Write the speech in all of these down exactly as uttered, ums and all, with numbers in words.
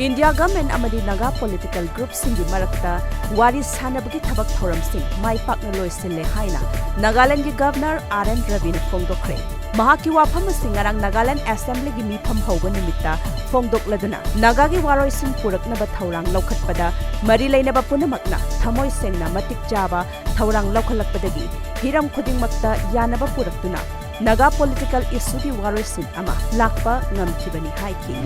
India government ꯑꯃꯗꯤ Naga political ꯒ꯭ꯔꯨꯞꯁꯤꯡꯒꯤ ꯃꯔꯛꯇ ꯋꯥꯔꯤ ꯁꯥꯟꯅꯕꯒꯤ ꯊꯕꯛ ꯊꯧꯔꯝꯁꯤꯡ ꯃꯥꯏ ꯄꯥꯛꯅ ꯂꯣꯏꯁꯤꯜꯂꯦ ꯍꯥꯏꯅ ꯅꯥꯒꯥꯂꯦꯟꯗꯒꯤ ꯒꯚꯔꯅꯔ ꯑꯥꯔ ꯑꯦꯟ ꯔꯕꯤꯅ ꯐꯣꯡꯗꯣꯛꯈ꯭ꯔꯦ꯫ ꯃꯍꯥꯛꯀꯤ ꯋꯥꯐꯝ ꯑꯁꯤ ꯉꯔꯥꯡ ꯅꯥꯒꯥꯂꯦꯟꯗ ꯑꯦꯁꯦꯝꯕ꯭ꯂꯤꯒꯤ ꯃꯤꯐꯝ ꯍꯧꯕ ꯅꯨꯃꯤꯠꯇ ꯐꯣꯡꯗꯣꯛꯂꯗꯨꯅ ꯅꯥꯒꯥꯒꯤ ꯋꯥꯔꯣꯏꯁꯤꯟ ꯄꯨꯔꯛꯅꯕ ꯊꯧꯔꯥꯡ ꯂꯧꯈꯠꯄꯗ ꯃꯔꯤ ꯂꯩꯅꯕ ꯄꯨꯝꯅꯃꯛꯅ ꯊꯃꯣꯏ ꯁꯦꯡꯅ ꯃꯇꯤꯛ ꯆꯥꯕ ꯊꯧꯔꯥꯡ ꯂꯧꯈꯠꯂꯛꯄꯗꯒꯤ ꯍꯤꯔꯝ ꯈꯨꯗꯤꯡꯃꯛꯇ ꯌꯥꯅꯕ ꯄꯨꯔꯛꯇꯨꯅ ꯅꯥꯒꯥ ꯄꯣꯂꯤꯇꯤꯀꯦꯜ ꯏꯁꯨꯒꯤ ꯋꯥꯔꯣꯏꯁꯤꯟ ꯑꯃ ꯂꯥꯛꯄ ꯉꯝꯈꯤꯕꯅꯤ ꯍꯥꯏꯈꯤ꯫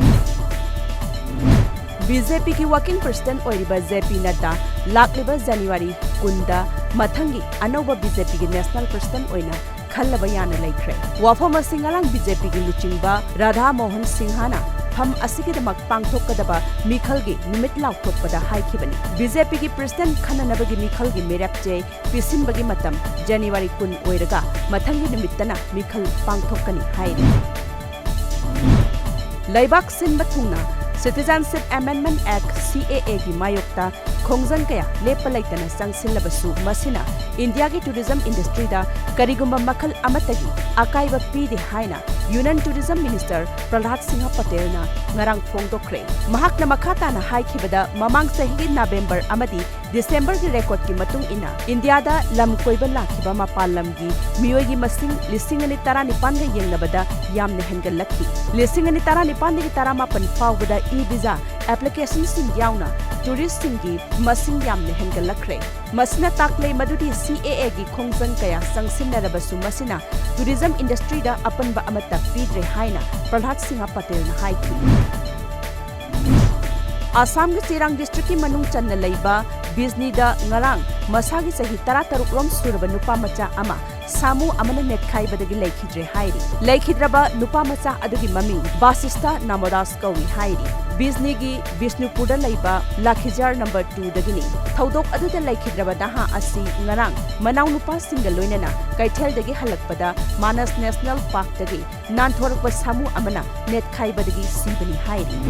ꯕꯤ ꯖꯦ ꯄꯤꯒꯤ ꯋꯥꯔꯀꯤꯡ ꯄ꯭ꯔꯦꯁꯤꯗꯦꯟꯠ ꯑꯣꯏꯔꯤꯕ ꯖꯦ ꯄꯤ ꯅꯗ꯭ꯗꯥ ꯂꯥꯛꯂꯤꯕ ꯖꯅꯋꯥꯔꯤ ꯀꯨꯟꯗ ꯃꯊꯪꯒꯤ ꯑꯅꯧꯕ ꯕꯤ ꯖꯦ ꯄꯤꯒꯤ ꯅꯦꯁꯅꯦꯜ ꯄ꯭ꯔꯦꯁꯤꯗꯦꯟꯠ ꯑꯣꯏꯅ ꯈꯜꯂꯕ ꯌꯥꯅ ꯂꯩꯈ꯭ꯔꯦ꯫ ꯋꯥꯐꯝ ꯑꯁꯤ ꯉꯔꯥꯡ ꯕꯤ ꯖꯦ ꯄꯤꯒꯤ ꯂꯨꯆꯤꯡꯕ ꯔꯥꯙꯥ ꯃꯣꯍꯟ ꯁꯤꯡꯍꯅ ꯐꯝ ꯑꯁꯤꯒꯤꯗꯃꯛ ꯄꯥꯡꯊꯣꯛꯀꯗꯕ ꯃꯤꯈꯜꯒꯤ ꯅꯨꯃꯤꯠ ꯂꯥꯎꯊꯣꯛꯄꯗ ꯍꯥꯏꯈꯤꯕꯅꯤ꯫ ꯕꯤ ꯖꯦ ꯄꯤꯒꯤ ꯄ꯭ꯔꯦꯁꯤꯗꯦꯟꯠ ꯈꯟꯅꯅꯕꯒꯤ ꯃꯤꯈꯜꯒꯤ ꯃꯤꯔꯦꯞ ꯆꯦ ꯄꯤꯁꯤꯟꯕꯒꯤ ꯃꯇꯝ ꯖꯅꯋꯥꯔꯤ ꯀꯨꯟ ꯑꯣꯏꯔꯒ ꯃꯊꯪꯒꯤ ꯅꯨꯃꯤꯠꯇꯅ ꯃꯤꯈꯜ ꯄꯥꯡꯊꯣꯛꯀꯅꯤ ꯍꯥꯏꯔꯤ꯫ ꯂꯩꯕꯥꯛ ꯁꯤꯟꯕ ꯊꯨꯡꯅ Citizenship Amendment Act, C A A ꯒꯤ ꯃꯥꯌꯣꯛꯇ ꯈꯣꯡꯖꯪ ꯀꯌꯥ ꯂꯦꯞꯄ ꯂꯩꯇꯅ ꯆꯪꯁꯤꯜꯂꯕꯁꯨ, ꯃꯁꯤꯅ ꯏꯟꯗꯤꯌꯥꯒꯤ ꯇꯨꯔꯤꯖꯝ ꯏꯟꯗꯁꯇ꯭ꯔꯤꯗ ꯀꯔꯤꯒꯨꯝꯕ ꯃꯈꯜ ꯑꯃꯠꯇꯒꯤ ꯑꯀꯥꯏꯕ ꯄꯤꯗꯦ ꯍꯥꯏꯅ ꯌꯨꯅꯤꯌꯟ ꯇꯨꯔꯤꯖꯝ ꯃꯤꯅꯤꯁꯇꯔ ꯄ꯭ꯔꯍꯂꯥꯗ ꯁꯤꯡꯍ ꯄꯇꯦꯜꯅ ꯉꯔꯥꯡ ꯐꯣꯡꯗꯣꯛꯈ꯭ꯔꯦ꯫ ꯃꯍꯥꯛꯅ ꯃꯈꯥ ꯇꯥꯅ ꯍꯥꯏꯈꯤꯕꯗ, ꯃꯃꯥꯡ ꯆꯍꯤꯒꯤ ꯅꯕꯦꯝꯕꯔ ꯑꯃꯗꯤ ꯗꯤꯁꯦꯝꯕꯔꯒꯤ ꯔꯦꯀꯣꯔꯗꯀꯤ ꯃꯇꯨꯡ ꯏꯟꯅ, ꯏꯟꯗꯤꯌꯥꯗ ꯂꯝ ꯀꯣꯏꯕ ꯂꯥꯛꯈꯤꯕ ꯃꯄꯥꯟ ꯂꯝꯒꯤ ꯃꯤꯑꯣꯏꯒꯤ ꯃꯁꯤꯡ ꯂꯤꯁꯤꯡ ꯑꯅꯤ ꯇꯔꯥꯅꯤꯄꯥꯟꯒ ꯌꯦꯡꯅꯕꯗ ꯌꯥꯝꯅ ꯍꯦꯟꯒꯠꯂꯛꯈꯤ꯫ ꯂꯤꯁꯤꯡ ꯑꯅꯤ ꯇꯔꯥꯅꯤꯄꯥꯟꯗꯒꯤ ꯇꯔꯥꯃꯥꯄꯟ ꯐꯥꯎꯕꯗ e-visa applicationꯁꯤꯡ ꯌꯥꯎꯅ ꯇꯨꯔꯤꯁꯁꯤꯡꯒꯤ ꯃꯁꯤꯡ ꯌꯥꯝꯅ ꯍꯦꯟꯒꯠꯂꯛꯈ꯭ꯔꯦ꯫ ꯃꯁꯤꯅ ꯇꯥꯛꯂꯦ ꯃꯗꯨꯗꯤ C A A ꯒꯤ ꯈꯣꯡꯖꯪ ꯀꯌꯥ ꯆꯪꯁꯤꯟꯅꯔꯕꯁꯨ, ꯃꯁꯤꯅ ꯇꯨꯔꯤꯖꯝ ꯏꯟꯗꯁꯇ꯭ꯔꯤꯗ ꯑꯄꯟꯕ ꯑꯃꯠꯇ ꯄꯤꯗ꯭ꯔꯦ ꯍꯥꯏꯅ ꯄ꯭ꯔꯍꯂꯥꯗ ꯁꯤꯡꯍ ꯄꯇꯦꯜꯅ ꯍꯥꯏꯈꯤ꯫ ꯑꯁꯥꯝꯒꯤ ꯆꯤꯔꯥꯡ ꯗꯤꯁꯇ꯭ꯔꯤꯛꯀꯤ ꯃꯅꯨꯡ ꯆꯟꯅ ꯂꯩꯕ ꯕꯤꯖꯅꯤꯗ ꯉꯔꯥꯡ ꯃꯁꯥꯒꯤ ꯆꯍꯤ ꯇꯔꯥꯇꯔꯨꯛ ꯔꯣꯝ ꯁꯨꯔꯕ ꯅꯨꯄꯥ ꯃꯆꯥ ꯑꯃ ꯁꯥꯃꯨ ꯑꯃꯅ ꯅꯦꯠꯈꯥꯏꯕꯗꯒꯤ ꯂꯩꯈꯤꯗ꯭ꯔꯦ ꯍꯥꯏꯔꯤ꯫ ꯂꯩꯈꯤꯗ꯭ꯔꯕ ꯅꯨꯄꯥ ꯃꯆꯥ ꯑꯗꯨꯒꯤ ꯃꯃꯤꯡ ꯕꯥꯁꯤꯁꯇꯥ ꯅꯥꯃꯣꯗꯥꯁ ꯀꯧꯏ ꯍꯥꯏꯔꯤ꯫ ꯕꯤꯖꯅꯤꯒꯤ ꯕꯤꯁꯅꯨꯄꯨꯔꯗ ꯂꯩꯕ ꯂꯥꯈꯤꯖꯥꯔ ꯅꯝꯕꯔ ꯇꯨꯗꯒꯤꯅꯤ꯫ ꯊꯧꯗꯣꯛ ꯑꯗꯨꯗ ꯂꯩꯈꯤꯗ꯭ꯔꯕ ꯅꯍꯥ ꯑꯁꯤ ꯉꯔꯥꯡ ꯃꯅꯥꯎꯅꯨꯄꯥꯁꯤꯡꯒ ꯂꯣꯏꯅꯅ ꯀꯩꯊꯦꯜꯗꯒꯤ ꯍꯜꯂꯛꯄꯗ ꯃꯥꯅꯁ ꯅꯦꯁꯅꯦꯜ ꯄꯥꯔꯛꯇꯒꯤ ꯅꯥꯟꯊꯣꯔꯛꯄ ꯁꯥꯃꯨ ꯑꯃꯅ ꯅꯦꯠꯈꯥꯏꯕꯗꯒꯤ ꯁꯤꯕꯅꯤ ꯍꯥꯏꯔꯤ꯫